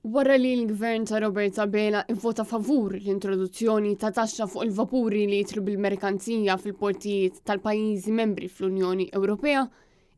Wara li l-Gvern ta' Robert Abela ivvota favur l-introduzzjoni ta' taxxa fuq il-vapuri li jidħlu bil-merkanzija fil-portijiet tal-pajjiżi membri fl-Unjoni Ewropea,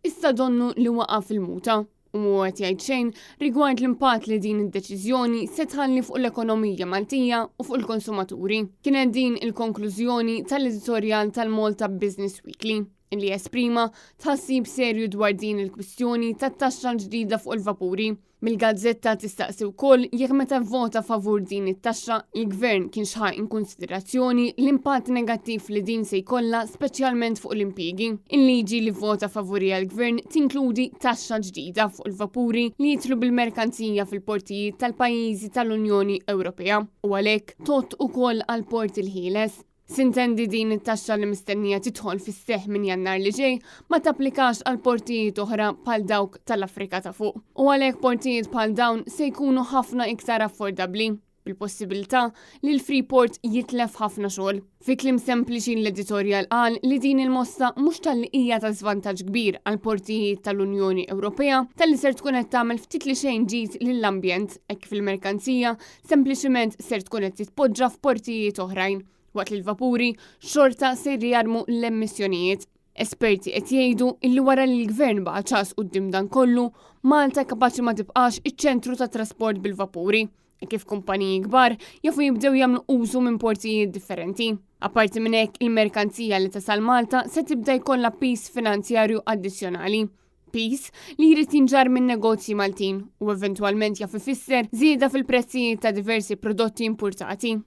issa donnu li waqa' fil-muta u mhu qed jgħid xejn rigward l-impatt li din id-deċiżjoni se tħalli fuq l-ekonomija Maltija u fuq il-konsumaturi. Kienet din il-konklużjoni tal-editorjal tal-Malta Business Weekly li esprima tħassib serju dwar din il-kwistjoni tat-taxxa l-ġdida fuq il-vapuri. Mill-gazzetta tistaqsi wkoll jekk meta vvota favur din it-taxxa, il-Gvern kienx ħa inkunsiderazzjoni l-impatt negattiv li din se jkollha speċjalment fuq l-impjiegi. Il-liġi li vvota favuriha l-Gvern tinkludi taxxa ġdida fuq il-vapuri li jidħlu bil-merkanzija fil-portijiet tal-pajjiżi tal-Unjoni Ewropea u għalhekk tgħodd ukoll għall-Port il-Ħieles. Sintendi din it-taxxa li mistennija tidħol fis-seħħ minn Jannar li ġej ma tapplikax għal portijiet oħra bħal dawk tal-Afrika ta' Fuq. U għalhekk portijiet bħal dawn se jkunu ħafna iktar affordabbli, bil-possibilità li l-Freeport jitlef ħafna xogħol. Fi kliem sempliċi l-editorjal qal li din il-mossa mhux talli hija ta' żvantaġġ kbir għal portijiet tal-Unjoni Ewropea talli ser tkun qed tagħmel ftit li xejn ġid lill-ambjent hekk kif il-merkanzija sempliċiment ser tkun qed titpoġġa f'portijiet oħrajn, waqt li l-vapuri xorta ser jarmu l-emissjonijiet. Esperti qed jgħidu illi wara li l-gvern baqa' ċas quddiem dan kollu, Malta kapaċi ma tibqax iċ-ċentru ta' trasport bil-vapuri, e kif kumpaniji kbar jafu jibdew jagħmlu użu minn portijiet differenti. Apparti minn hekk, il-merkanzija li tasal Malta se tibda jkollha piż finanzjarju addizzjonali piż li jrid jinġarr minn negozji Maltin u eventwalment jaf ifisser żieda fil-prezzijiet ta' diversi prodotti importati.